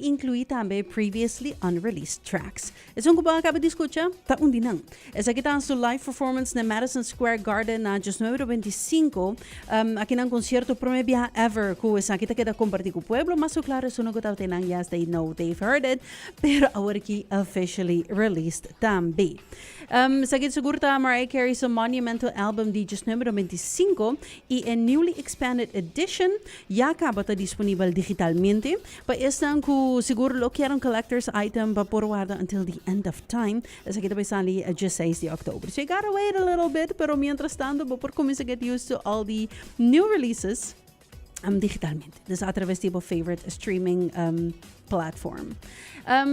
inclui tambe previously unreleased tracks. Esun cu bo a caba di scucha ta un di nan. Esaki ta su live performance na Madison Square Garden na 1995. Aki nan concierto prome biaha ever cu esaki ta keda comparti cu pueblo. Mas cu claro esun cu tabata nan, yes, they know, they've heard it, pero awor aki officially released tambe. Esaki sigur ta Mariah Carey su monumental album di 1995 y e newly expanded edition ya caba ta disponibel digitalmente pa esnan cu sigur lo kier un collector's item pa por warda until the end of time. Esaki ta bay sali 16 di october. So you gotta wait a little bit, pero mientras tanto bo por cuminsa get used to all the new releases digitalmente. Dus a traves di bo favorite streaming platform.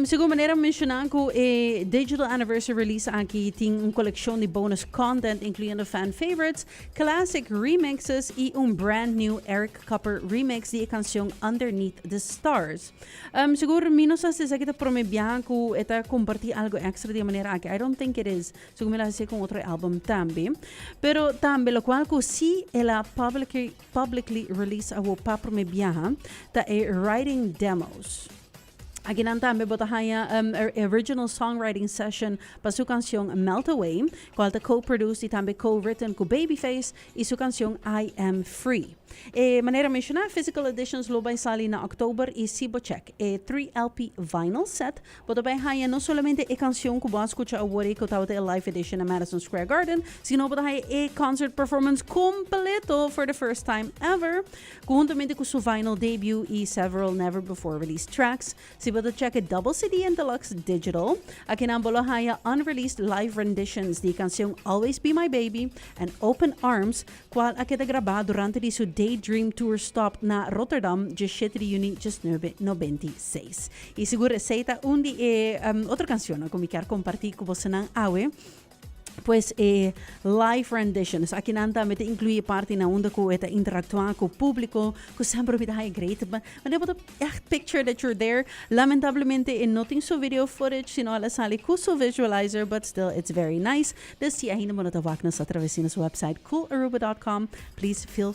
Segun manera menciona cu e digital anniversary release aki tin un coleccion di bonus content, incluyendo fan favorites, classic remixes y un brand new Eric Kupper remix di e cancion Underneath the Stars. Sigur mi no sa si esaki ta prome biaha cu e ta comparti algo extra di e manera aki. I don't think it is. Segun mi la haci cu otro album tambe. Pero tambe locual cu si el a publicly release awo pa prome biaha ta e writing demos. Akinan tambe bo ta haya original songwriting session pa su cancion Melt Away, cual ta co-produced y tambe co-written cu Babyface, y su cancion I Am Free. E manera menciona, physical editions lo bay sali na october y si bo check e 3 LP vinyl set, bo ta bay haya no solamente e cancion cu bo a scucha awor y cu tabata e live edition na Madison Square Garden, sino bo ta haya e concert performance completo for the first time ever, conhuntamente cu su vinyl debut y several never before released tracks. Si bo ta check e double CD and deluxe digital, akinan bo lo haya unreleased live renditions di cancion Always Be My Baby and Open Arms, cual a keda graba durante di su Daydream Tour stop na Rotterdam 17 di juni 1996. Y sigur esey ta un di e otro cancionnan cu mi kier comparti cu bosonan awe. Pues e live renditions akinan tambe ta inclui e parti na unda cu e ta interactua cu publico, cu semper mi ta haya great. Wanneer bo ta echt picture that you're there. Lamentablemente e no tin su video footage, sino el a sali cu su visualizer, but still it's very nice. Dus si ainda bo no ta wak nos a traves di nos website coolaruba.com, please feel